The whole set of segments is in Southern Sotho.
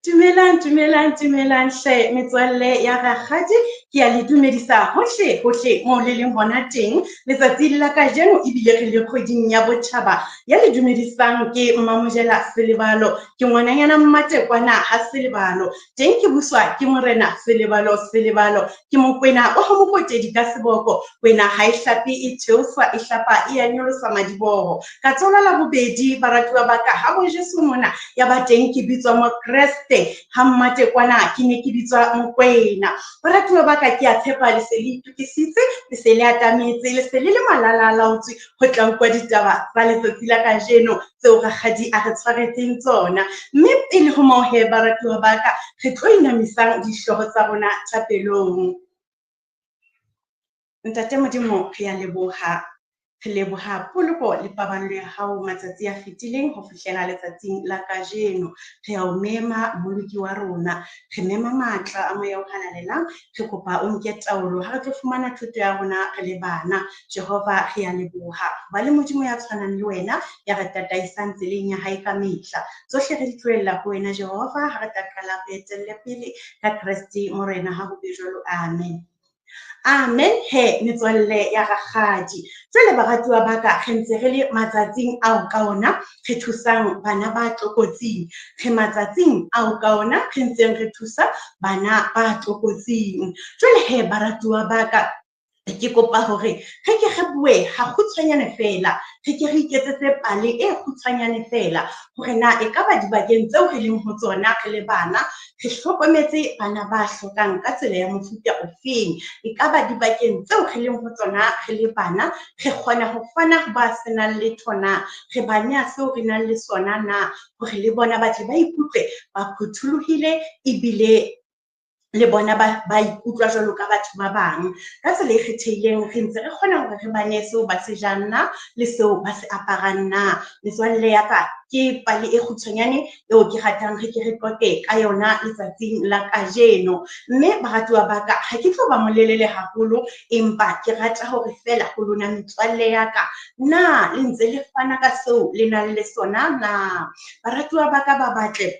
Dumelang, dumelang, dumelang hle metswalle ya rakgadi. Ke a le dumedisa hohle hohle moo le leng hona teng. Letsatsing la kajeno ebile re le kgweding ya botjhaba. Ya le dumedisang ke Mmamojela Selebalo. Ke ngwananyana Mmatekwana ha Selebalo. Teng ke buswa ke Morena Selebalo Selebalo. Ke Mokwena wa ha Mokotedi ka seboko. Kwena ha e hlape e theosa e hlapa e ya nyolosa madiboho. Ka tswalwa la bobedi baratuwa ba ka ha bo Jesu mona. Ya ba teng ke bitswa Mokreste. Ha Mmatekwana ke ne ke bitswa Mokwena. Baratuwa ba ka ke a tshepa le se le itokisitse, le se le atametse, le se le le malalalaotswe ho tla utlwa ditaba tsa letsatsi la kajeno tseo rakgadi a re tshwaretseng tsona. Mme pele ho moo he baratuwa ba ka, re tlo inamisang dihlooho tsa rona thapelong. Ntate Modimo, re a leboha. Re leboha poloko le paballo ya hao matsatsi a fetileng ho fihlela letsatsing la kajeno. Re a o mema Mmoloki wa rona. Re mema matla a Moya o Halalelang. Re kopa o nke taolo ha re tlo fumana thuto ya rona re le bana. Jehova, re a leboha ba le Modimo ya tshwanang le wena, ya re tataisang tseleng ya hae ka mehla. Tsohle re di tlohella ho wena Jehova, ha re tla qala re etelle pele ka Kreste Morena, ha ho be jwalo. Amen. Amen he metswalle ya rakgadi. Jwale baratuwa ba ka, re ntse re le matsatsing ao ka ona re thusang bana ba tlokotsing. Re matsatsing ao ka ona re ntseng re thusa bana ba tlokotsing. Jwale he baratuwa ba ka, ke kopa hore re ke re bue ha kgutshwanyane fela, re ke re iketsetse pale e kgutshwanyane fela hore na ekaba dibakeng tseo re leng ho tsona re le bana, re hlokometse bana ba hlokang ka tsela ya mofuta ofeng. Ekaba dibakeng tseo re leng ho tsona re le bana, re kgona ho fana ho ba senang letho na, re ba nea seo re nang le sona na, hore le bona ba tle ba ikutlwe ba phuthulohile ebile le bona ba ikutlwa jwalo ka batho ba bang. Ka tsela e kgethehileng re ntse re kgona hore re ba nee seo ba se jang na le seo ba se aparang na. Metswalle ya ka, ke pale e kgutshwanyane eo ke ratang re ke re qoqe ka yona letsatsing la kajeno. Mme baratuwa ba ka, ha ke tlo ba molelele haholo, empa ke rata hore feela ho lona metswalle ya ka, na le ntse le fana ka seo le nang le sona na? Baratuwa ba ka ba batle,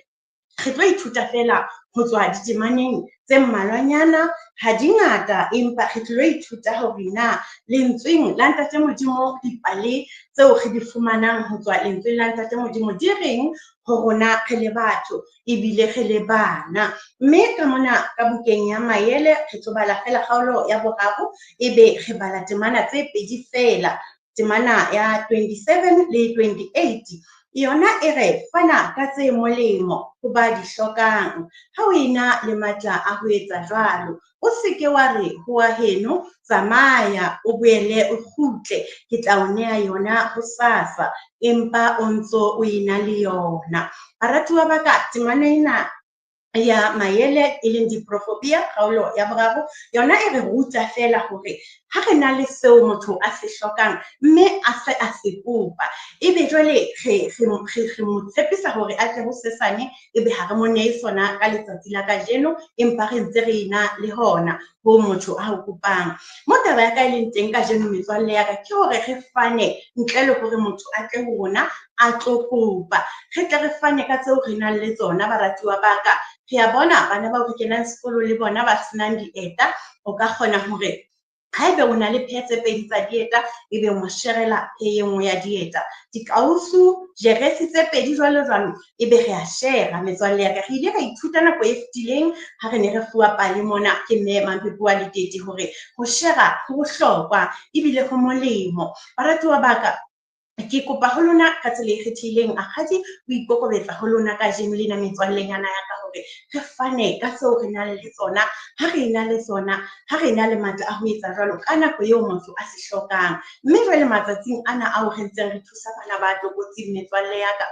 re tlo ithuta feela ho tswa ditemaneng tse mmalwanyana, ha di ngata, empa re tlo ithuta hore na lentsweng la Ntate Modimo dipale tseo re di fumanang ho tswa lentsweng la Ntate Modimo di reng ho rona re le batho ebile re le bana. Mme ka mona ka bukeng ya Maele re tlo bala feela kgaolo ya boraro, ebe re bala temana tse pedi feela, temana ya 27 le 28. Yona e re fana ka tse molemo ho ba di hlokang. Ha o ena le matla a ho etsa jwalo, o se ke wa re ho wa heno, tsamaya o boele o kgutle, ke tla o neha yona hosasa, empa o ntso o ena le yona. Baratuwa ba ka, temana ena ya Maele e leng diprofobia kgaolo ya boraro, yona e re ruta feela hore ha re na le seo motho a se hlokang mme a se a se kopa, ebe jwale re mo tshepisa hore a tle hosesane, ebe ha re mo nehe sona ka letsatsi la kajeno, empa re ntse re ena le hona ho motho a ho kopang. Mo taba ya ka e leng teng kajeno metswalle ya ka, ke hore re fane ntle le hore motho a tle ho rona a tlo kopa. Re tle re fane ka tseo re nang le tsona baratuwa ba ka. Re a bona bana bao re kenang sekolo le bona ba senang dieta, o ka kgona hore haebe o na le phe tse pedi tsa dieta, ebe o mo sherela phe e nngwe ya dieta. Dikausu, jeresi tse pedi jwalo jwalo, ebe re a shera metswalle ya ka. Re ile ra ithuta nako e fetileng ha re ne re fuwa pale mona ke mme Mampepe wa Letete hore ho shera ho bohlokwa ebile ho molemo. Baratuwa ba ka, ke kopa ho lona ka tsela e kgethehileng, akgadi o ikokobetsa ho lona kajeno lena metswallenyana ya ka hore re fane ka tseo re nang le tsona, ha re ena le tsona, ha re ena le matla a ho etsa jwalo ka nako eo motho a se hlokang. Mme jwale matsatsing ana ao re ntseng re thusa bana ba tlokotsing metswalle ya ka,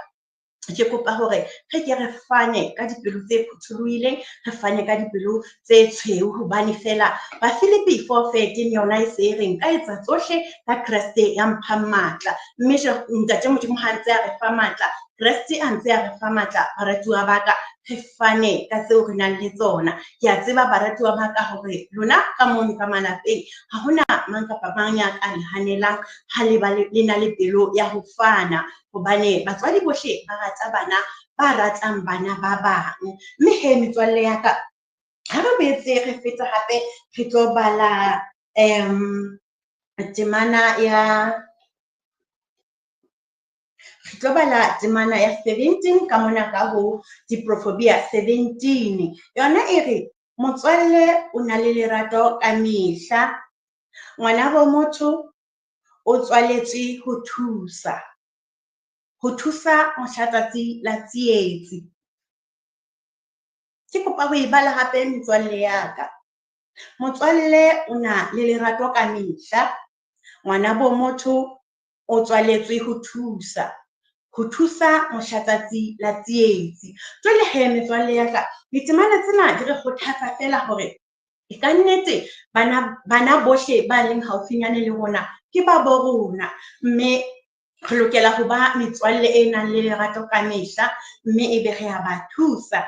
ke kopa hore re ke re fane ka dipelo tse phuthulohileng, re fane ka dipelo tse tshweu, hobane feela Bafilipi 4:13 yona e se e reng ka etsa tsohle ka Kreste ya mphang matla. Mme Ntate Modimo ha ntse a re fa matla, Kreste a ntse a re fa matla, baratuwa ba ka, re fane ka tseo re nang le tsona. Ke a tseba baratuwa ba ka hore lona ka mono ka malapeng ha hona mang kapa mang ya ka le hanelang ha le ba le na le pelo ya ho fana, hobane batswadi bohle ba rata bana ba ratang bana ba bang. Mme he metswalle ya ka, ha re boetse re feta hape re tlo bala temana ya re tlo bala temana ya 17 ka mona ka ho Diprofobia 17. Yona e re, motswalle o na le lerato ka mehla, ngwanabo motho o tswaletswe ho thusa, ho thusa mohla tsatsi la tsietsi. Ke kopa ho e bala hape metswalle ya ka. Motswalle o na le lerato ka mehla, ngwanabo motho o tswaletswe ho thusa, ho thusa mohla tsatsi la tsietsi. Jwale he metswalle ya ka, ditemana tsena di re kgothatsa feela hore ka nnete bana bohle ba leng haufinyane le rona ke ba bo rona, mme re lokela ho ba metswalle e nang le lerato ka mehla, mme ebe re a ba thusa.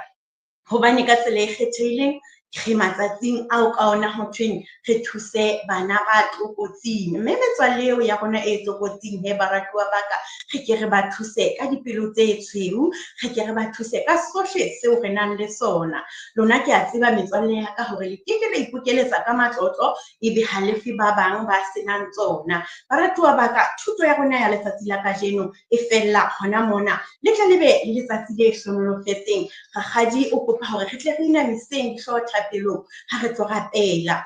Hobane ka tsela e kgethehileng re matsatsing ao ka ona ho thweng re thuse bana ba tlokotsing. Mme metswalle eo ya rona e tlokotsing he baratuwa ba ka, re ke re ba thuse ka dipelo tse tshweu, re ke re ba thuse ka sohle seo re nang le sona. Lona ke a tseba metswalle ya ka hore le ke ke la ipokeletsa ka matlotlo ebe ha le fe ba bang ba senang tsona. Baratuwa ba ka, thuto ya rona ya letsatsi la kajeno e fella hona mona. Le tle le be le letsatsi le hlohonolofetseng. Rakgadi o kopa hore re tle re inamiseng dihlooho thapelong ha re tlo rapela.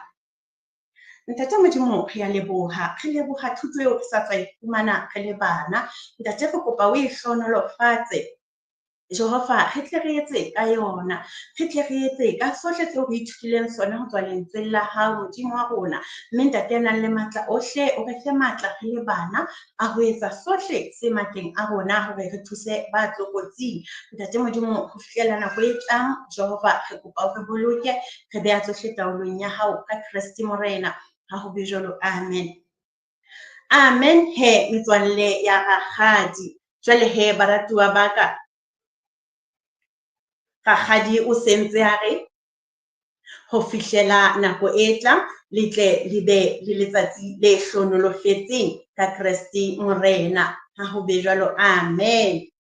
Ntate Modimo, re a leboha. Re leboha thuto eo re sa tswa e fumana re le bana. Ntate, re kopa o e hlohonolofatse. Jehova, re tle re etse ka yona, re tle re etse ka sohle seo re ithutileng sona ho tswa lentsweng la hao, Modimo wa rona. Mme Ntate ya nang le matla ohle, o re fe matla re le bana a ho etsa sohle se matleng a rona hore re thuse ba tlokotsing. Ntate Modimo, ho fihlela nako e tlang, Jehova, re kopa o re boloke, re beha tsohle taolong ya hao ka Kreste Morena. Ha ho be jwalo, amen. Amen he metswalle ya rakgadi. Jwale he baratuwa ba ka, rakgadi o sentse a re ho fihlela nako e tlang le tle le be le letsatsi le hlohonolofetseng ka Kreste Morena. Ha ho be jwalo, amen.